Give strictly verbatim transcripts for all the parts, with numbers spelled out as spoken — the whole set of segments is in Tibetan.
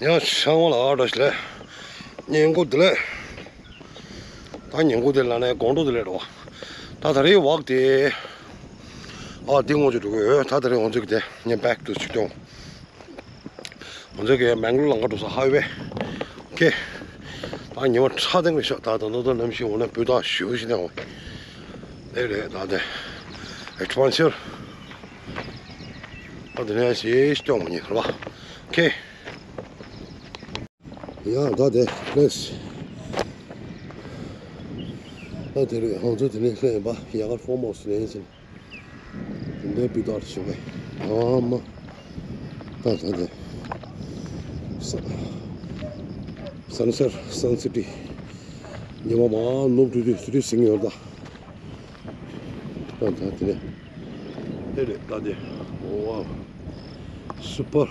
ཡ་ཤང་བ་ལ་འགྲོ་ཞིག་ལས། ཉིན་གུང་བདེ་ལེགས། ད་ཉིན་གུང་བདེ་ལེགས་ལ་ནས་དགོང་དྲོ་བདེ་ལེགས་འགྲོ། ད་ད་རེས་ཝག་དེ། ཨ་དེ་ངོ་ཅིག་འགྲོ་གི་ཡོད། ད་ད་རེས་ང་ཚོ་གི་དེ་ངས་བེག་ཏུ་ཆུ་སྐྱོང་། ང་ཚོ་གི་མེང་ལོར་ལམ་ཁ་འགྲོ་ས་ཧའི་ཝེ། ཨོ་ཁེ། ད་ཉི་མ་ཁྲ་ལྡང་རེད་ཤག་ད་ད་ནོ་ད་ནམ་ཞིག་འོ་ན་སྤུས་དག་ཞེ་པོ་ཞིག་ནས་འོང་། དེ་རེད་ད་དེ། ཨེ་ཌི་ཝེན་ཅར། ད་དེ་ནས་ཞེ་སྐྱོང་མ་ཉན་ར་བ། ཨོ་ཁེ། ཡང་ད་དེ་པི་ལེ་སི། ད་དེ་རེད་ང་ཚོ་དེ་ནས་སླེབས་ཡིན་པ་ཡ་གར་ཕོར་མོ་སི་ལེན་ཟིན། དེ་འདྲའི་སྤུས་དག་ཞིག་བྱུང་བས་ཨ་མ། ད་ད་དེ། ས་ས་ན་སར་སན་སི་ཊི། ཉི་མ་མར་ནུབ་འགྲོ་དུས་སི་ཊི་ཟིན་ཡོད་ད། ད་ད་དེ་རེད། དེ་རེད་ད་དེ། ཝའོ། སུ་པར།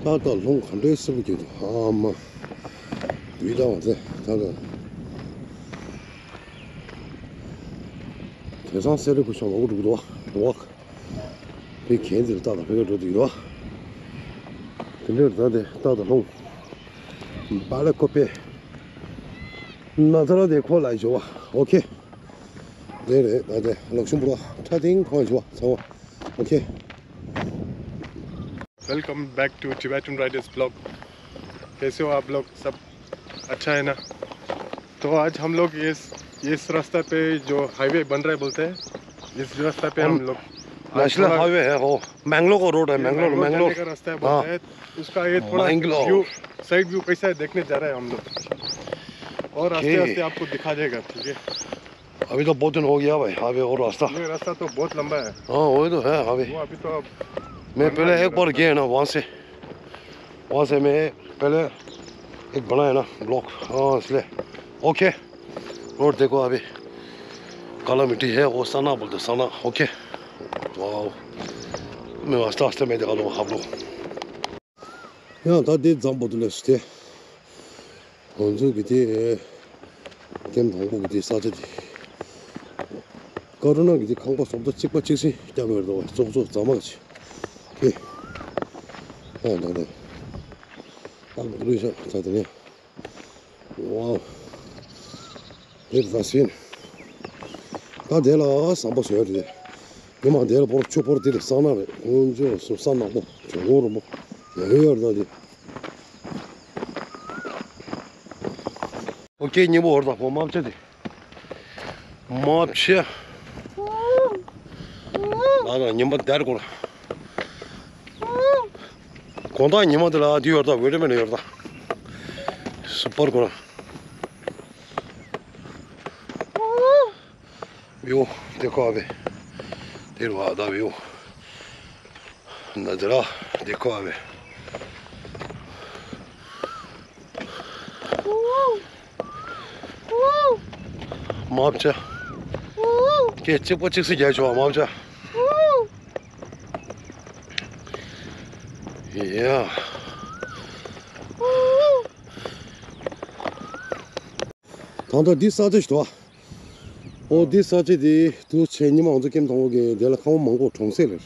ད་ད་ལྷུང་ག་འདྲའི་སེར་པོ་སྐྱེས་འདུག་ཨ་མ། དུས་ད་བ་དེ་ད་ད། དེང་སང་སེ་ར་ཕུ་ཤང་མང་པོ་འགྲོ་གི་འདུག་བ། བ། དེ་གན་དེར་ཏག་ཏག་ཕེབས་འགྲོ་འདུག་ཡོད། དེ་འདྲར་ད་དེ་ཏག་ཏག་ལྷུང་། བ་ལ་ཀོ་པེ། ན་ཚ་ར་དེ་ཁོ་ལ་ཞོ་བ། ཨོ་ཁེ། དེ་རེད་ད་དེ་ལག་ཤུམ་པོ་ཁྲ་ཐིང་ཁོང་ཞོ་བ་ཚང་བ། ཨོ་ཁེ། welcome back to Tibetan riders blog. कैसे हो आप लोग? सब अच्छा है ना? तो आज हम लोग इस इस रास्ता पे जो हाईवे बन रहा है बोलते हैं, इस रास्ता पे हम लोग आज नेशनल थोड़ा हाईवे है वो। मैंगलोर का रोड है। ये मैंगलोर मैंगलोर जाने मैंगलोर। का रास्ता है बोलते हैं। उसका ये थोड़ा मैंगलोर। व्यू, साइड व्यू कैसा है देखने जा रहे हैं हम लोग। और आस्ते ओके। आस्ते आपको दिखा देगा, ठीक है? अभी तो बहुत दिन हो गया भाई हाईवे और रास्ता। ये रास्ता तो बहुत लंबा है। हाँ वही तो है हाईवे। वो अभी तो मैं पहले एक बार गया ना वहाँ से। वहाँ से मैं पहले एक बनाया ना ब्लॉग। हाँ इसलिए। ओके। रोड देखो अभी। काला मिट्टी है वो सना बोलते सना। ओके। वाओ। मैं आस्ते आस्ते मैं दिखा दूँगा आप लोग। ཡང་ད་དེ་འཛམ་བུ་དུ་ལས་སུ་དེ། ང་ཚོ་གི་དེ། ཀེམ་དང་པོ་གི་དེ་ས་ཆ་དེ། ཀ་རུ་ན་གི་དེ་ཁང་པ་བཟོ་ལྟ་གཅིག་པ་གཅིག་སེ་བརྒྱབ་ཡོད་རེད་བ། བཙོག་བཙོག་རྫ་མ་གི་ཆེ། ཨ་ད་དེ། ཨ་ཀུ་རུ་ཤ་ད་དེ་ནས། ཝའོ། དེ་ད་སིན། ད་དེ་ལ་ཟམ་པ་བཟོས་རེད། ཉི་མ་དེ་ལ་བོར་ཆུ་བོར་དེ་ལ་ས་ན་རེད། ཀུན་སྤྱོད་སུ་ས་ནག་པོ་བྱུང་ངོ་རུ་མོ་ཡ་ཡོད་ཡོད་རེད་ད་དེ། ཨོ་ཀེ་ཉི་མ་བོར་ད་ཧོ་མ་བྱེད་དེ། མ་བྱེད། ང་དང་ཉི་མ་དེར་གོ་ལ། དགོང་དག་ཉི་མ་དེ་ལ་དེ་ཡོད་ད་ཝེ་ཊི་མེན་ཡོད་ད། སུ་པར་གོ་ལ། ཡོ། དེ་ཁོ་ཨ་བེ། དེ་རུ་ཨ་ད་བེ་ཡོ། ན་དེ་ར་དེ་ཁོ་ཨ་བེ། མ་བྱ། ཁྱེད་གཅིག་པ་གཅིག་སེ་རྒྱག་ཆོག་མ་བྱ། ཡ། ད་ལྟ་འདི་ས་ཆ་ཞིག་འདུག་ཨ། ཨོ་འདི་ས་ཆ་འདི་དུ་ཆེ་ཉི་མ་ང་ཚོ་ཀེམ་དང་པོ་གི་དེ་ལ་ཁང་པ་མང་པོ་གྲོང་གསེབ་རེད།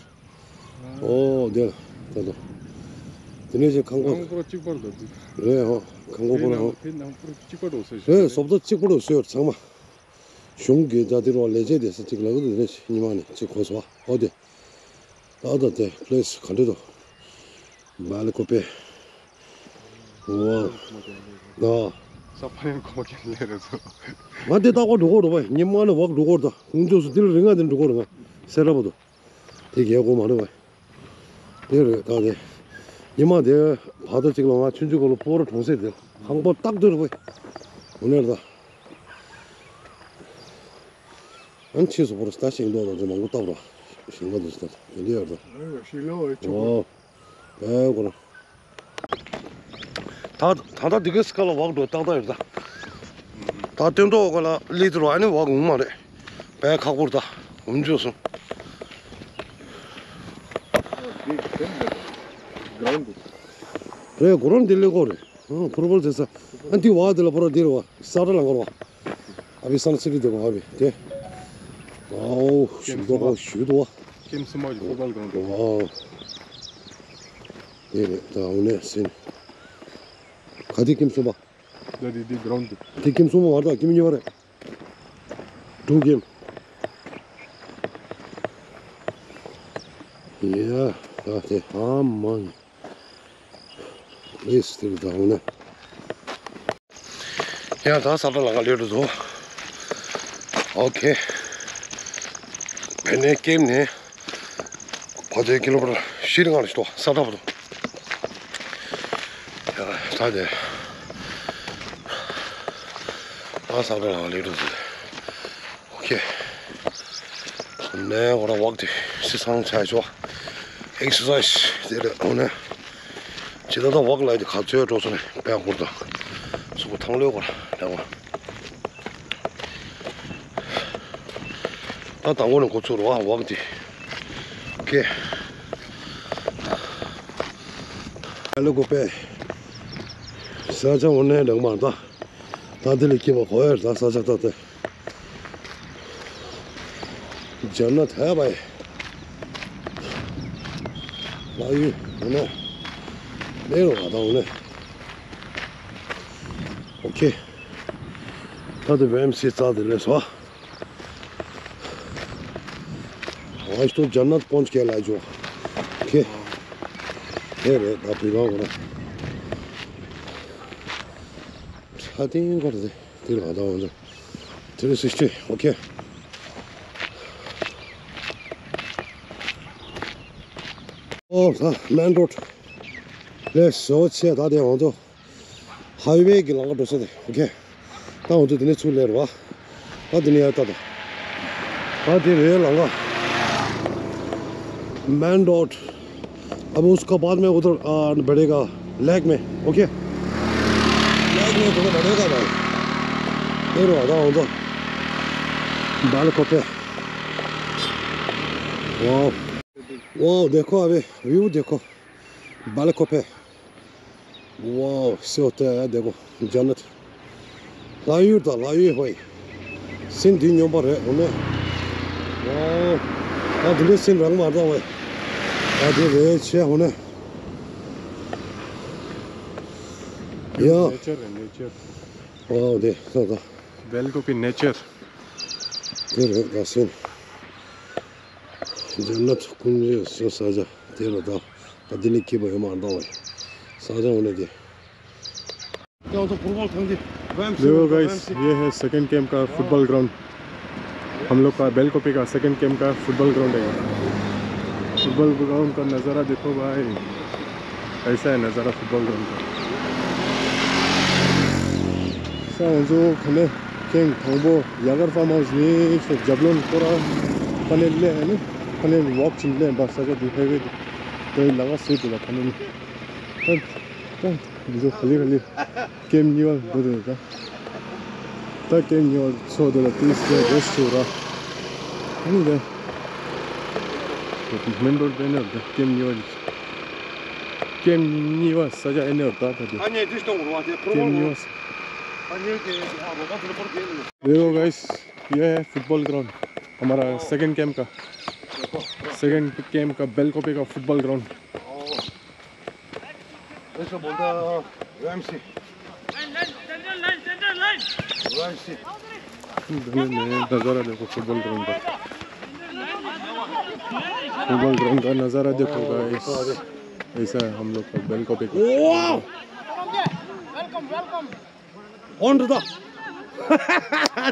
ཨོ་དེ་ལ་ད་ལྟ་དེ་ནས་ཅིག་ཁང་པ། ཁང་པ་གཅིག་པར་འདུག་འདུག་རེད་ཧོ། ཁང་པ་པོ་ར་ཧོ། དེ་ནང་པོ་གཅིག་པར་འགྲོ་ས་ཞིག་རེད། བཟོ་ལྟ་གཅིག་པོ་རུ་བཟོས་ཡོད་ཚང་མ། གཞུང་གི་ད་དེ་རུ་ལས་བྱེད་དེ་ས་གཅིག་ལ་གི་དེ་ནས་ཉི་མ་ནས་གཅིག་གོ་སོ་ཨོ་དེ། ད་ད་དེ་པི་ལེ་སི་ག་འདྲ་འདུག་བ་ལི་ཀོ་པེ། ཝ། ད། ས་ཕ་ཡན་གོ་མ་ཁྱེར་ལེ་རེད་སོ། ང་དེ་ལྟ་བ་འགྲོ་གོ་རོ་བ་ཉི་མ་ནས་བག་འགྲོ་གོ་རོ་ད་ཁོང་ཚོས་སུ་དེ་རིང་ང་དེ་འགྲོ་གོ་རོ་ང་སེ་ར་བ་དོ། དེ་རྒྱལ་གོ་མ་རེད་བ། དེ་རེད་ད་དེ། ཉི་མ་དེ་བར་དོ་གཅིག་ལ་ང་ཆུང་ཆུང་གོ་ལ་སྤོ་ར་གྲོང་གསེབ་དེ་ཁང་པ་སྟག་དེ་རེད་བ། འོ་ནས་ད། ཨན་ཆེས་སུ་བོར་སྟ་ཤིང་ཏོག་དང་ཅི་མང་པོ་བཏབ་རོགས། ཤིང་ཏོག་དང་ཅི་ལྟ་དེ་འདྲ་ཡོད་རེད། ཨོ། ཨེ་གོ་ར། ད་ད་ལྟ་འདི་གའི་སྐབས་ལ་བག་འགྲོ་ཏག་ཏག་ཡོད་ད། ད་སྟོན་ཐོག་ག་ལ་ལི་དུ་རོ་ཨ་ནི་བག་འོང་མ་རེད། དཔེ་ཁག་པོ་རེད་ད། འུམ་ཅོ་སོང་། རེད་གོ་རམ་འདི་ལེ་གོ་རེད། ཕུར་བུར་ཟེར་ས། ཨ་འདི་བ་དེ་ལ་ཕུར་བུ་འདི་རེད་བ། ས་ར་ལ་འགོར་བ། ཨ་བི་ས་ན་སི་རི་དེ་གོ་ཨ་བི་དེ། ཨའོ་ཞུ་དོ་གོ་ཞུ་དོ་བ། ཀེམ་གསུམ་པ་གི་ཕུཊ་སྦོལ་གི་རའུན་ཌི། ཝའོ། དེ་རེད། ད་འོ་ནས་ཟིན། ག་དེ་ཀེམ་གསུམ་པ། ད་དེ་དེ་གི་རའུན་ཌི་དེ། དེ་ཀེམ་གསུམ་པ་མ་རེད། ད་ཀེམ་གཉིས་པ་རེད། དྲུག་ཀེམ། ཡ། ད་དེ་ཨ་མ། ཨེས་དེ་ད་འོ་ན། ཡང་ད་ས་ཁྲ་ལ་ག་ལེ་རུ་བཟོ། ཨོ་ཁེ། བེ་ནེ་ཀེམ་ནས། ཕ་ཚོའི་ཀི་ལོ་མི་ཊར་བཞི་རེ་ལྔ་རེ་ཞིག་འདུག་ས་ཁྲ་བར་དུ། ཡ་ད་དེ། ད་ས་ཁྲ་ལ་ག་ལེ་རུ་བཟོ། ཨོ་ཁེ། ནས་ཝོག་དེ་སི་སང་ཆ་ཆོ། ཨེག་སར་སའི་ཛི་དེ་རེད། འོ་ན། ཇི་ལྟར་ད་ཝོག་ལ་དེ་ག་ཚོད་འགྲོ་སོང་ནས་པད་ཧུར་དང་། སུ་གོ་ཐང་ལོས་གོ་ར་ལས་གོ། ད་དང་པོ་ནས་འགོ་ཚུགས་རོགས་ཝོག་དེ། ཨོ་ཁེ། ཨ་ལོ་གོ་པས། ས་ཆ་འོ་ནས་འདང་མ་ད། ད་དེ་ལས་སྐྱིད་པ་གོ་ཡར་ད་ས་ཆ་ད་དེ། ཇན་ནད་ཐལ་བའི་ལྷ་ཡུལ་འོ་ན་ལེ་རོ་ང་ད་འོ་ན། ཨོ་ཁེ། ད་དེ་བེམ་སི་རྩ་དེ་ལས་སོ། ང་ཞིག་ཏུ་ཇན་ནད་སྤོན་ཁེ་ལ་ཇོ། ཁེ། ཁེ་རེད་ད་བི་གང་འོ་ན། ཁྲ་ཏིང་གར་དེ། དེ་ལ་ད་འོ་ན། དེ་རེད་སིག་སི་ཊི། ཨོ་ཁེ། ཨོ་ད་མེན་རོ་ཌི་ལས་བཟོ་ཆེ་ད་དེ་འོ་ཚོ། ཧའི་ཝེ་གི་ལམ་ཁ་འགྲོ་ས་དེ། ཨོ་ཁེ། ད་འོ་ཚོ་དེ་ནས་ཚུར་ལེར་བ། ད་དེ་ནས་ཡར་ལྟ་ད། ད་དེ་རེད་ལམ་ཁ། མེན་རོ་ཌི། अब उसका बाद में उधर, आ, बढ़ेगा, लेक में, ओके? लेक में थोड़ा बढ़ेगा भाई। ये रहा, रहा, रहा। बालकोपे। वाओ। वाओ, देखो अभी, व्यू देखो। बालकोपे। वाओ, से होता है, देखो, जन्नत। ལྷ་ཡུལ་དང་ལྷ་ཡུལ་ཧོས། སིན་འདི་སྨྱོན་པ་རེད་འོ་ནས། ཨོ། ད་འདི་འདྲའི་སིན་རང་མ་རེད་འོ། ད་འདི་རེད་ཆེ་འོ་ནས། ཡ། ནེ་ཅར་རེད་ནེ་ཅར། ཨོ་དེ་ད་ད། བེལ་ཀོ་པི་ནེ་ཅར། དེ་རེད་ད་སིན། ཇན་ནད་ཀུན་རེ་སོ་ས་ཆ་དེ་རེད་ད། ད་འདི་ནས་སྐྱིད་པ་ཡོད་མ་རེད་འོ། ས་ཆ་འོ་ནས་དེ། देखो गाइस, ये है सेकंड कैंप का फुटबॉल ग्राउंड। हम लोग का बेलकोपी का सेकंड कैंप का फुटबॉल ग्राउंड है। फुटबॉल ग्राउंड का नज़ारा देखो भाई, ऐसा है नज़ारा फुटबॉल ग्राउंड का। ས་འོ་ཚོ་ཁ་ནས་ཁེངས་དང་པོ་ཡ་གར་ཕརམ་ཧའུ་སི་ནས་ཤོ་ཇབ་ལོན་སྐོར་ར་ཁ་ནས་ལེ་ནི་ཁ་ནས་ཝོག་ཕྱིན་ལེ་འབའ་ས་ཆ་དེ་ཧའི་ཝེ་དེ་དེ་ལ་ག་སེ་དེ་ལ་ཁ་ནས་ནི་ད་ད། འདི་ཚོ་ག་ལེ་ག་ལེ། ཀེམ་གཉིས་པ་འགྲོ་འདོད་ད། ད་ཀེམ་གཉིས་པ་ཚོ་འདི་ལ་ཏིས་ཀེ་རེ་སི་ཊི་ར། ཨ་ནི་ད། མེན་རོ་ཌི་ཨེ་ནོར་ད་ཀེམ་གཉིས་པ། ཀེམ་གཉིས་པ་ས་ཆ་ཨེ་ནོར་ད་ད་དེ། ཀེམ་གཉིས་པ། देखो गाइस, ये है फुटबॉल ग्राउंड हमारा सेकंड कैंप का। सेकंड कैंप का बेलकोपे का फुटबॉल ग्राउंड। ऐसा बोलता रैमसी। रैमसी। नज़ारा देखो फुटबॉल ग्राउंड का। फुटबॉल ग्राउंड का नज़ारा देखो गाइस। ऐसा है हम लोग का बेलकोपे का। Welcome, welcome. ओन दा।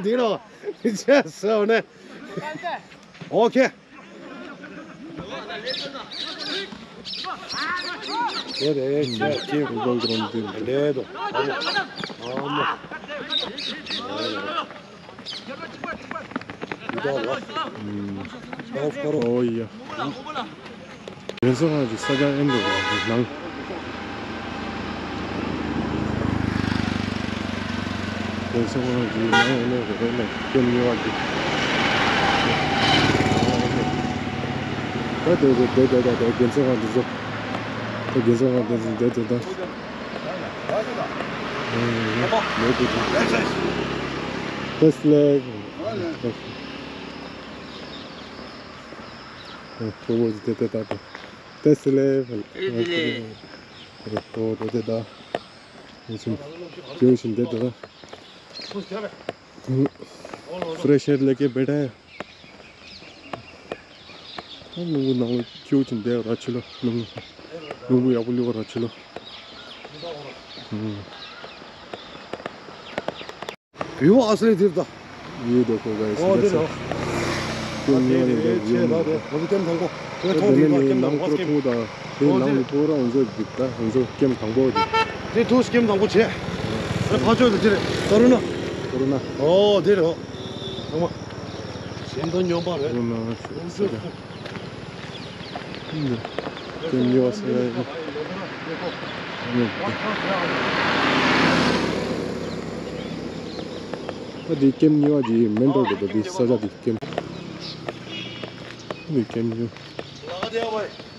दिनो। यस, ओने। ओके। फुटबॉल ग्राउंड दिन। ले दो। हाँ। हाँ। རྒྱལ་ས་ཁང་གི་ས་ཆ་ཨེ་འགྲོ་བ་ནང་། རྒྱལ་ས་ཁང་གི་ནང་ཨེ་འགྲོ་བ་ནང་ཀེམ་གཉིས་པ་གི། ད་དེ་དེ་དེ་དེ་དེ་རྒྱལ་ས་ཁང་དེ་ཚོ། ད་རྒྱལ་ས་ཁང་དེ་ཚོ་དེ་དེ་ད། Best flag. ཨ། ཕྲུ་གུ་དེ་དེ་ད་དེ་དེ་སི་ལེ། ཨེ་དེ་ལེ། ཨེ་ཕྲུ་གུ་དེ་དེ་ད། ཨེ་ཆུང་ཆུང་དེ་དེ་ད། ཨུ། ཕེ་རེ་ཤར་ལེ་ཀེ་བེ་ཐ་ཧེ། ཨ། ལུང་པ་ནང་ལ་ཁྱེའུ་ཆེན་དེ་ར་ཆུ་ལོ། ལུང་ལུང་པ་ཡག་པོ་ལུས་པ་ར་ཆུ་ལོ། ཨུ། ཡོ། ཨ་སེ་དེར་ད། ཡོ། དེ་ཁོ་ག་ཨོ་དེ་རེད། ཀེམ་ཉོ་ནི་དེ་ཡོ། ཆེ་ད་དེ་ང་ཚོ་ཀེམ་དང་པོ། དེ་མཐོང་དེ་ནས་ཀེམ་ནང་དང་པོ་ཁོ་ཀེམ། ཐུག་དང་། དེ་ནང་ལ་ཐུག་ར་ང་ཚོ་འདི་ད་ང་ཚོ་ཀེམ་དང་པོ་འདི། དེ་ཐུག་ཀེམ་དང་པོ་བྱས། ཨ་ཕ་ཆོས་དེ་དེ་རེད། ཀ་རུ་ན། ཀ་རུ་ན། ཨོ་དེ་རེད། ཨོ། ཚང་མ། ཞེ་འདོད་སྨྱོན་པ་རེད། ཀ་རུ་ན་ཟེར་ད། ཀེམ་ཉོ་བ་ཟེར་ཡ་ཡིན། ཨ། འདི་ཀེམ་ཉོ་བ་འདི་མེན་ཊོར་འདུག་འདི་ས་ཆ་འདི་ཀེམ། འདི་ཀེམ་ཉོ།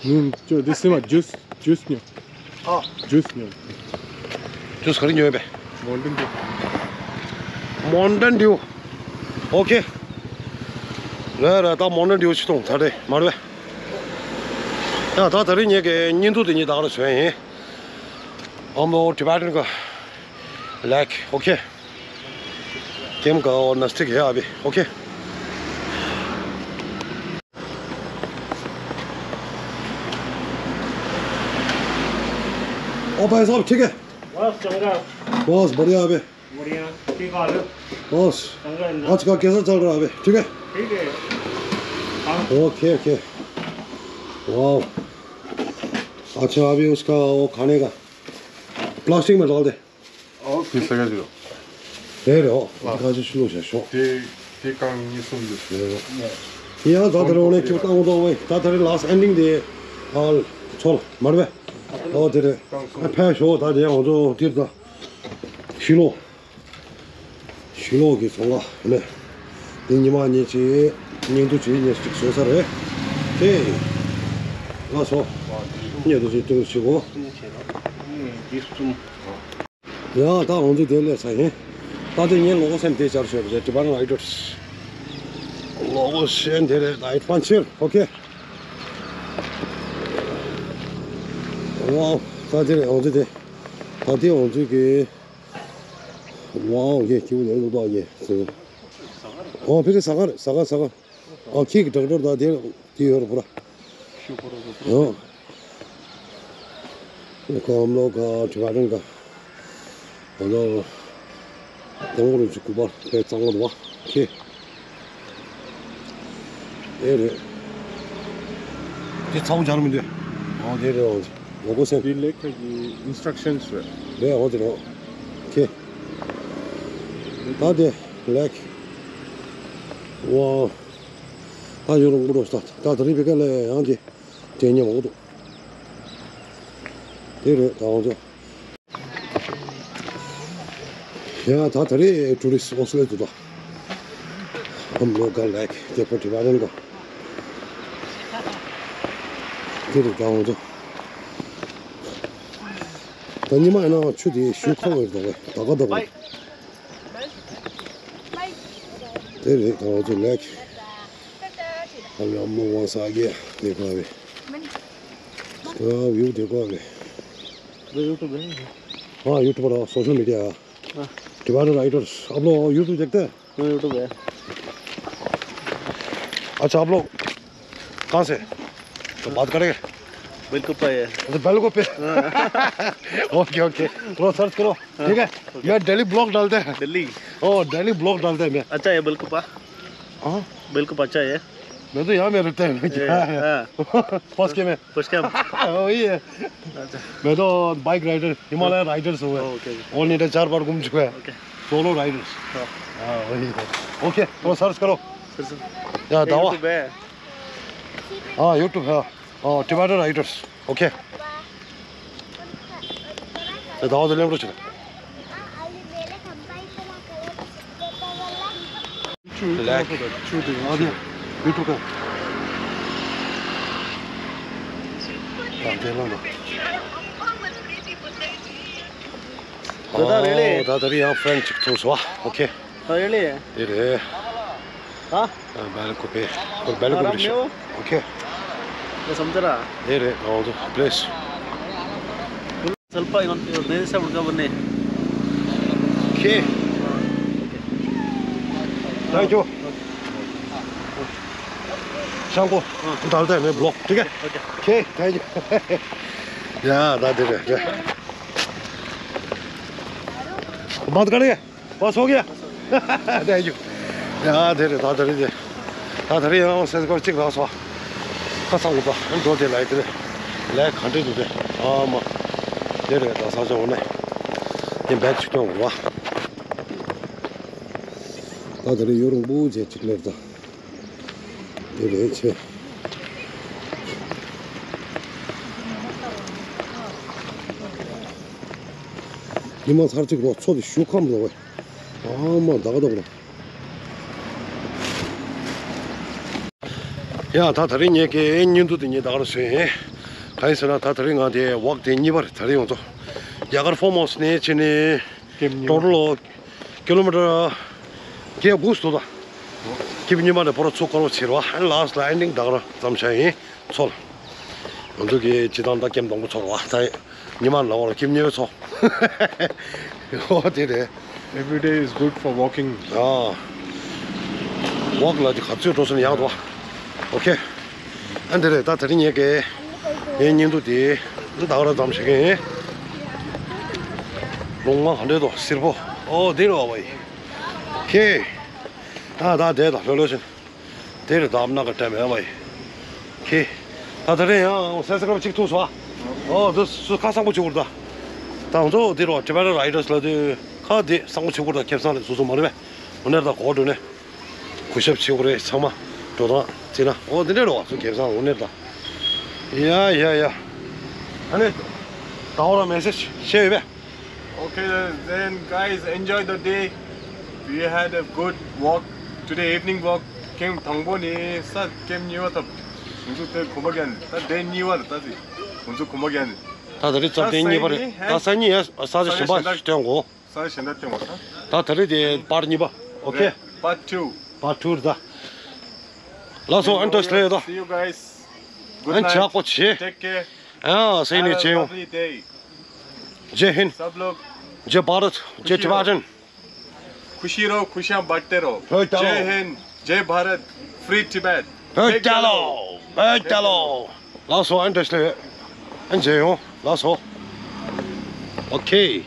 ཨུ། ཅོ་འདི་སེམས་མ་ཇུས་ཇུས་ཉོ། ཨ། ཇུས་ཉོ། ཇུས་ག་རེ་ཉོས་པས། མོན་ཊེན་ཌིའུ། མོན་ཊེན་ཌིའུ། ཨོ་ཁེ། རེད་རེད། ད་མོན་ཊེན་ཌིའུ་ཆི་ཐོང་ད་རེད་མ་རེད་པས། ཡ། ད་ད་རེས་ངེད་ཀྱི་བརྙན་ཐུང་དེ་ཉིད་ད་ག་རང་བྱོན་ཡིན། ཨམ་ལོ་ཊི་བེ་ཊན་ག་ལེག། ཨོ་ཁེ། ཀེམ་ག་ཨོ་ནས་ཊིག་ཧེ་ཨ་བི། ཨོ་ཁེ། ओ भाई साहब, ठीक है? बस चंगा। बस बढ़िया अभी। बढ़िया। ठीक हाल है? बस। चंगा है ना? आज का कैसा चल रहा है अभी? ठीक है? ठीक है। हाँ। Okay, okay. वाओ। अच्छा, अभी उसका वो खाने का प्लास्टिक में डाल दे। ཨོ། དེ་ས་ཀ་ཅིག་རོ། རེད་རེད། ཨོ། དེ་ཁ་ཅིག་ཤུ་ལུག་བྱ་ཤོག་དེ་དེ་རྐང་གཉིས་གསུམ་འདུག་རེད་རེད། ཡང་ད་དེ་རང་ནས་ཁྱེད་བཏང་དང་བས། ད་དེ་རིང་ལཱ་སི་ཊི་ཨེན་ཌིང་དེ། ཨ། ཚོར་མར་བས། ཨོ་དེ་རེད། ཨ། ཕེབས་ཤོག་ད་དེ་ང་ཚོ་དེར་ད། ཤུ་ལུག་ཤུ་ལུག་གི་ཚོང་ཁང་ནས། དེ་ཉི་མ་གཉིས་ཅིག་བརྙན་ཐུང་ཅིག་ཉེར་གཅིག་བཟོ་ས་རེད། དེ། ལགས་སོ། བརྙན་ཐུང་ཅིག་སྟོན་ཞུ་གོ་ཡ། ད་ང་ཚོ་དེ་སླེབས་ཚར་ཡིན། ད་དེ་ངའི་ལོ་གོ་སེན་དེ་བཅར་ཤོད་རེད། ཌི་པར་མེན་ཊི་རའི་ཌར། ལོ་གོ་སེན་དེ་རེད། ད་ཨེཌ་ཝེན་ཅར། ཨོ་ཁེ། ཝའོ། ད་དེ་རེད་ང་ཚོ་དེ། ད་དེ་ང་ཚོ་གི། ཝའོ། ཡེ་ཁྱེའུ་ཡེ་ལོ་ཏོག་ཡེ། ཨོ་ཕི་ཁེ་ཟ་ཁང་རེད། ཟ་ཁང་ཟ་ཁང་། ཨ། ཁྱེད་ཀྱི་ཊེག་ཊར་དང་དེ་དེ་ཡོད་རེད་པུ་ར། ཡང་། ཁོ་ཨམ་ལོ་ག་ཊི་བེ་ཊན་ག་ཨ་ལོ། དང་པོ་རུ་ཅིག་སྐུ་པར་དཔེ་གཙང་མ་འདུག་བ། ཁེ། ཨེ་རེད། དེ་ཚ་བོ་སྦྱར་མི་འདུག་ཨོ་དེ་རེད། ཨོ་ལོ་གོ་སེན། དེ་ལེག་ཁ་གི་ཨིན་སི་ཊྲག་ཤན་རེད། རེད། ཨོ་དེ་རེད། ཁེ། ད་དེ་ལེག་ཝ། ད་ཡོད་རུང་ངུ་རོ་ས། ད་ད་རིང་བི་ཀ་ལ་ཡང་གི་དྲན་ཉེ་མང་པོ་འདུག་དེ་རེད་ད་ང་ཚོ། ཡ་ད་ད་རེས་ཊུ་རི་སི་ཊི་ཨོ་སི་ལེ་འདུག་ད། ཨམ་ལོ་ག་ལེག་དེ་ཕོ་ཊི་བེ་ཊན་ག་དེ་རེད་ད་ང་ཚོ། ད་ཉི་མ་ཡིན་ན་ཆུ་དེ་ཞུ་ཁོག་ཡོད་འདུག་བས། ད་ག་ད་ག་དེ་རེད་ད་ང་ཚོ་ལེག་ཨ་ལ་མོ་ཝང་ས་གེ་དེ་ག་བས། ཨ་བིའུ་དེ་ག་བས། वे यूट्यूब है? हाँ, यूट्यूबर हो, सोशल मीडिया है। हाँ। टिबेटन राइडर्स, आप लोग यूट्यूब देखते हैं? हाँ, यूट्यूब है। अच्छा, आप लोग कहाँ से? तो बात करेंगे। बेलकुप्पा है। अच्छा, बेलकुप्पे। हाँ। Okay, okay. थोड़ा सर्च करो, हाँ, ठीक है? ओके। मैं डेली ब्लॉग डालते हैं। दिल्ली। ओ, डेली ब्लॉग डालते हैं मैं। अच्छा है बेलकुप्पा। हाँ? बेलकुप्पा अच्छा है। मैं तो यहाँ में रहता है, मैं ए, क्या है? हाँ। फर्स्ट के में। फर्स्ट के में। वही है। अच्छा। मैं तो बाइक राइडर, हिमालय राइडर्स हूँ मैं। Okay, okay. ऑल इंडिया चार बार घूम चुका है। ओके। Solo Riders. हाँ। हाँ, वही है। ओके, थोड़ा सर्च करो। सर्च। या, दावा। YouTube है। हाँ, YouTube है। हाँ, Tibetan Riders. Okay. 자, 나와도 렘로 주라. 렉. 어디야? 유튜브. 아, 대단하다. 아, 다들 야, 프렌치 투수와. 오케이. 어, 열리. 이래. 아? 아, 말고 배. 어, 말고 아랍 그러시오. 네오? 오케이. བསམ་ཚར་ར། དེ་རེད། ང་ཚོ་པི་ལེ་སི། སལ་པ་ཡོང་དེ་ནས་ས་བུར་ག་བུར་ནས། ཁེ། Thank you. ཤང་ཀོ། ད་ལྟ་ནས་བི་ལོག་ཊིག་ཧེ། ཁེ། Thank you. ཡ་ད་དེ་རེད་རེད། མ་ག་རེ། बस हो गया। Thank you. ཡ་དེ་རེད། ད་དེ་རེད་དེ། ད་དེ་རེད། ཡང་སེམས་ཁུར་གཅིག་རག་སོང་། ཁ་སང་གི་པ་འགྲོ་དེ་ལ་ཡི་དེ་རེད། ལས་ག་འདྲ་འདུག་དེ། ཨ་མ། དེ་རེད། ད་ས་ཆ་འོ་ནས། དེ་བེག་ཅིག་སྟོན་དགོས་པ། ད་དེ་རེད། ཡོ་རོང་པོ་ཆེ་གཅིག་སླེབས་ད། དེ་རེད་ཆེ། ཉི་མ་ཚར་གཅིག་རོགས་ཚོ་དེ་ཞུ་ཁམས་ལོ་བས། ཨ་མ་ད་ག་ད་ག་རོ། ཡ་ད་དེ་རིང་ངེད་ཀྱི་བརྙན་ཐུང་དེ་ངས་ད་ག་རང་བཟོས་ཡིན། གང་ཡིན་ཟེར་ན་ད་དེ་རིང་ང་དེ་ཝོག་དེ་གཉིས་པ་རེད། དེ་རིང་ང་ཚོ་རྒྱ་གར་ཕོར་མོ་ས་ནས་ཕྱིན་ནས་ཀེམ་གཉིས་པ། ཊོ་ཊལ་ལོ་ཀི་ལོ་མི་ཊར་བརྒྱད་དགུ་ཙམ་འདུག་ད། ཀེམ་གཉིས་པ་ནས་བོ་ར་ཚུར་སྐོར་བ་བྱེད་རོགས། ཨ་ནི་ལ་སི་ཊི་ལ་ཨེན་ཌིང་ད་ག་རང་མཚམས་བཞག་ཡིན། ཚོ་ལ། ང་ཚོ་གི་སྤྱི་བཏང་ད་ཀེམ་དང་པོ་ཚོ་རེད་པ། ད་ཉི་མ་ནང་བར་ཀེམ་གཉིས་པའི་ཚོ། ཨོ་དེ་རེད། Every day is good for walking. ཨ། ཝོག་ལ་དེ་ག་ཚོད་འགྲོ་སོང་ཡག་འདུག་པ། ཨོ་ཁེ། ཨ་འདི་རེད། ད་དེ་རིང་ངེད་ཀྱི་ངའི་བརྙན་ཐུང་དེ་ད་ག་རང་མཚམས་བཞག་གི་ཡིན། ལུང་མ་ག་འདྲ་འདུག་སེར་པོ། ཨོ་དེ་རེད་པ་ཡིན། ཁེ། ད་ད་དེ་ད་ལྷོད་ལྷོད་བྱས། དེ་རེད། ད་ཨམ་ན་ག་དྲན་མེད་པ་ཡིན། ཁེ། ད་དེ་རིང་ཡང་སེ་སེ་ཀ་རབ་ཅིག་ཐུག་སོང་ཨ། ཨོ་དེ་སུ་ཁ་གསང་པོ་བྱེད་དགོས་རེད་ད། ད་ང་ཚོ་དེ་རོ་ཊི་བེ་ཊན་རའི་ཌར་སི་ལ་དེ་ཁ་དེ་གསང་པོ་བྱེད་དགོས་རེད་ད། ཁེ་བཟང་རེད། སོ་སོ་མ་རེད་པས། འོ་ནས་ད་གོ་འགྲོ་ནས་གུས་ཞབས་བྱེད་དགོས་རེད། ཚང་མ་འགྲོ་སྟངས་བྱས་ན། ཨོ་དེ་འདྲ་རེད་པ། སུ་ཁེ་བཟང་འོ་ནས་ད། ཡ་ཡ་ཡ། ཨ་ནི་ད་འོ་ར་མེ་སེ་ཇི་བཤད་ཡོད་པས། Okay, then guys, enjoy the day. We had a good walk today, evening walk. ཀེམ་དང་པོ་ནས་ས་ཀེམ་གཉིས་པ་ཐོབ། ང་ཚོ་དེ་གོམ་པ་རྒྱག་ནས་ད་དེ་གཉིས་པ་རེད་ད་དེ། ང་ཚོ་གོམ་པ་རྒྱག་ནས། ད་དེ་རིང་རྩ་བ་དེ་གཉིས་པ་རེད། ད་སང་ཉིན་ཡང་ས་ཆ་གཞན་པ་སྟོན་དགོས། ས་ཆ་གཞན་པ་སྟོན་དགོས་ད། ད་དེ་རིང་དེ་པར་ཊི་གཉིས་པ། ཨོ་ཁེ། Part two. པར་ཊི་ཊུ་རེད་ད། ལགས་སོ། ཨ་ནི་བཀྲ་ཤིས་བདེ་ལེགས་ད། See you guys. Good night. ཨ་ནི་ཇག་པོ་བྱེད། Take care. ཨ་སེ་ནི་བྱེད་ཡོང་། Have a lovely day. जय हिंद। सब लोग जय भारत। जय खुशी रहो। टिबेटन। खुशी रहो, खुशियां बांटते रहो। བོད་རྒྱལ་ལོ། जय हिंद, जय भारत, Free Tibet། བོད་རྒྱལ་ལོ། བོད་རྒྱལ་ལོ། ལགས་སོ། ཨ་ནི་བཀྲ་ཤིས་བདེ་ལེགས། ཨ་ནི་མཇལ་ཡོང་། ལགས་སོ། ཨོ་ཁེ།